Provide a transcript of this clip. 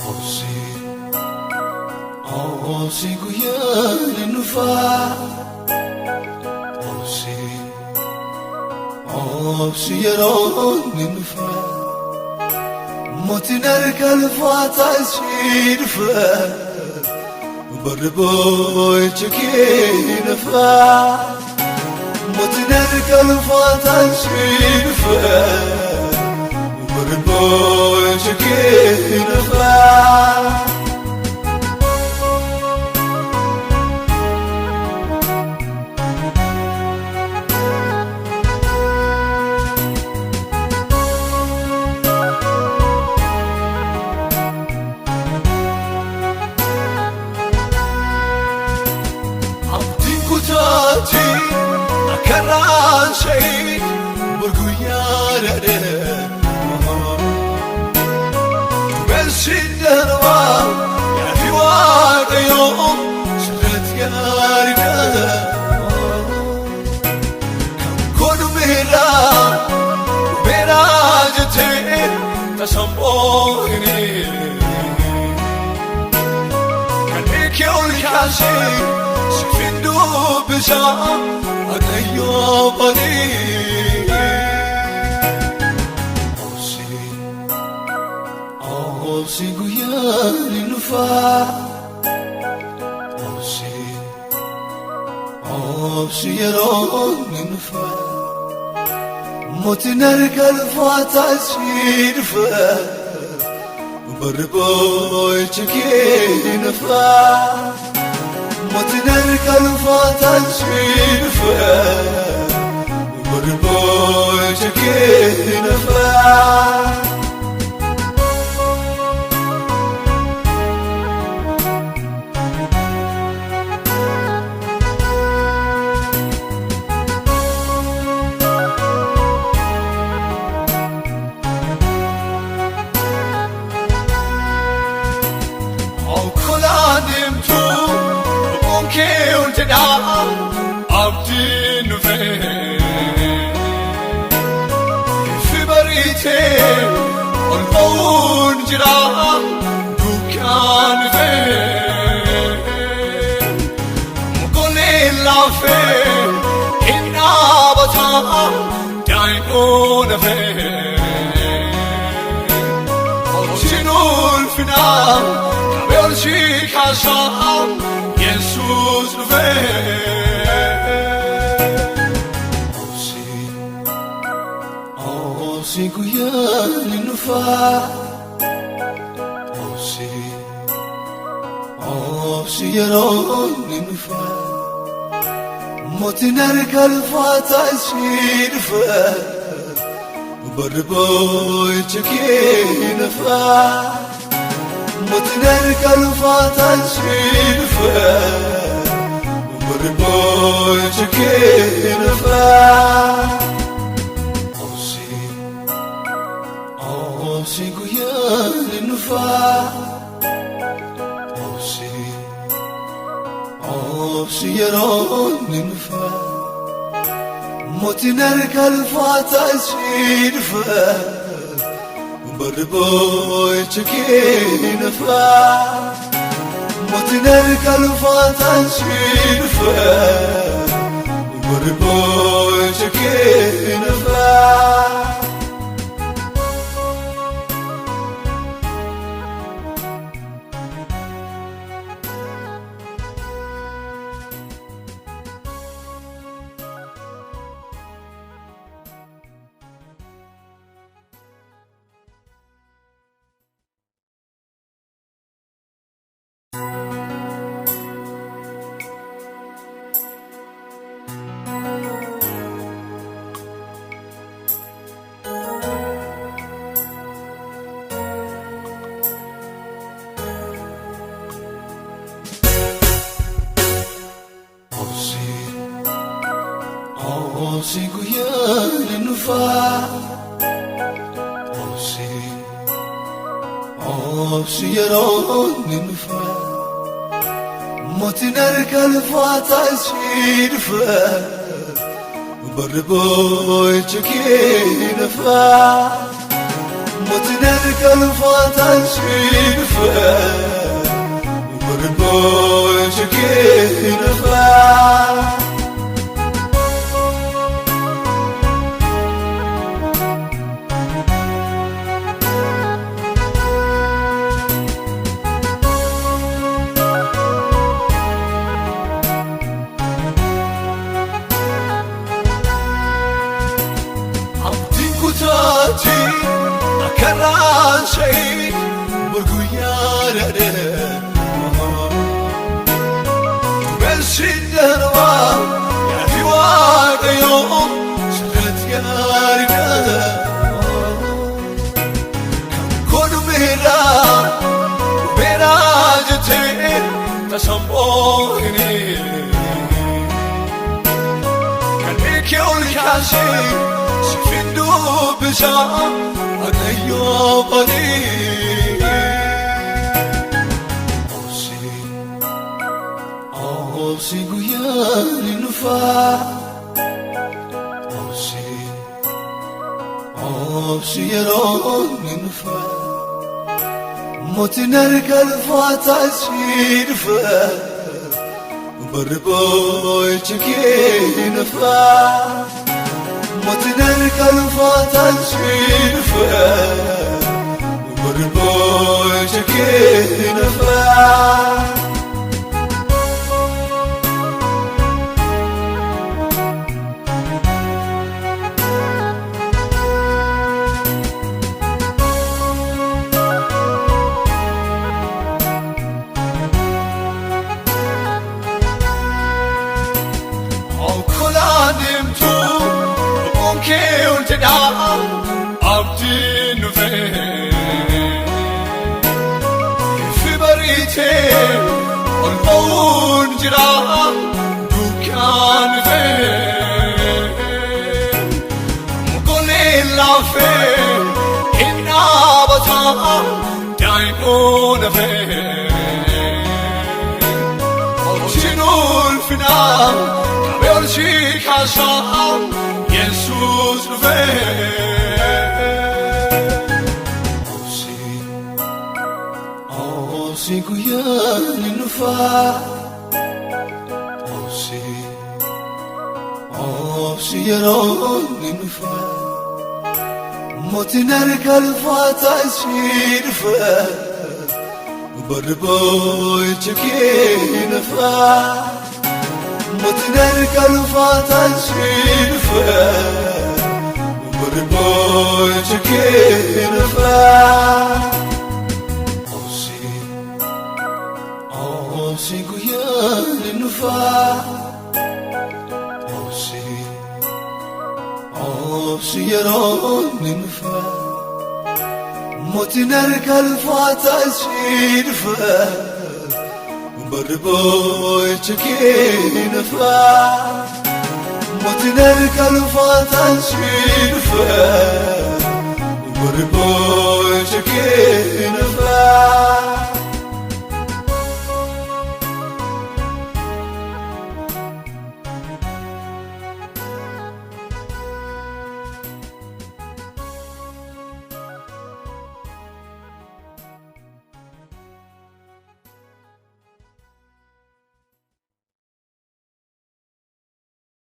Obsi, obsi guyyaan ni dhufa. Obsi, obsi yeroon ni dhufa. Mootiin harka ulfaataa si dhufa. Barri boo'icha kee nafa. Mootiin harka ulfaataa si dhufa. Barri boo'icha kee nafa. Abdiin kutaati akka raashee guyyaa dhadhee. Duumessi darbaa yaadni Waaqayyoo sirriitti gaariidha. Kan koo dhumeera dhumeera jettee tasammoo hin. Kan kee ol kaasee siifin dubbisa Waaqayyoo malee. Obsi, obsi guyyaan ni dhufa. Obsi, obsi yeroon ni dhufa. Mootiin harka ulfaataa si dhufa. Barri boo'icha kee nafa. Mootiin harka ulfaataa si dhufa. Barri boo'icha kee nafa. Okkolaa deemtu lubbuun kee ol jedhaa abdiin dhufee. Ifi bariitee ol ba'uun jira dukkaan dhufee. Mukoleen laafee hin dhaabata daa'immoon hafee. Mootiin ulfinaa qabee ol si kaasaa Yesuus dhufee. Obsi, obsi guyyaan ni dhufa. Obsi, obsi yeroon ni dhufa. Mootiin harka ulfaataa si dhufa. Barri boo'icha kee nafa. Mootiin harka ulfaataa si dhufa. Barri boo'icha kee nafa. Obsi, obsi guyyaan ni dhufa. Obsi, obsi yeroon ni dhufa. Mootiin harka ulfaataa si dhufa. Barri boo'icha kee nafa. Mootiin harka ulfaataa si dhufa. Barri boo'icha kee nafa. Obsi, obsi guyyaan ni dhufa. Obsi yeroon ni dhufa. Mootiin harka ulfaataa si dhufa. Barri boo'icha kee nafa. Mootiin harka ulfaataa si dhufa. Barri boo'icha kee nafa. Abdiin kutaati akkarraan sha'ee guyyaa dhadhee. Duumessi darbaa yaadi Waaqayyoo sirratti gaariidha. Kan koo dhumeera dhumeera jettee tasammoo hin. Kan kee ol kaasee si dubbisa Waaqayyoo malee. Obsi, obsi guyyaan ni dhufa. Obsi, obsi yeroon ni dhufa. Mootiin harka ulfaataa si dhufa. Barri boo'icha kee nafa. Mootiin harka ulfaataa si dhufa. Barri boo'icha kee nafa. Okkolaa deemtu lubbuun kee ol jedhaa abdiin dhufee. Ifi bariitee ol ba'uun jira dukkaan dhufee. Mogoleen laafee hin dhaabata daa'imuu lafee. Mootiin ulfinaa qabee ol si kaasaa Yesuus dhufee. Obsi, obsi guyyaan ni dhufa. Obsi, obsi yeroon ni dhufa. Mootiin harka ulfaataa si dhufa. Barri boo'icha kee nafa. Mootiin harka ulfaataa si dhufa. Barri boo'icha kee nafa. Obsi, obsi guyyaan ni dhufa. Obsi, obsi yeroon ni dhufa. Mootiin harka ulfaataa si dhufa. Barri boo'icha kee nafa. Mootiin harka ulfaataa si dhufa. Barri boo'icha kee nafa.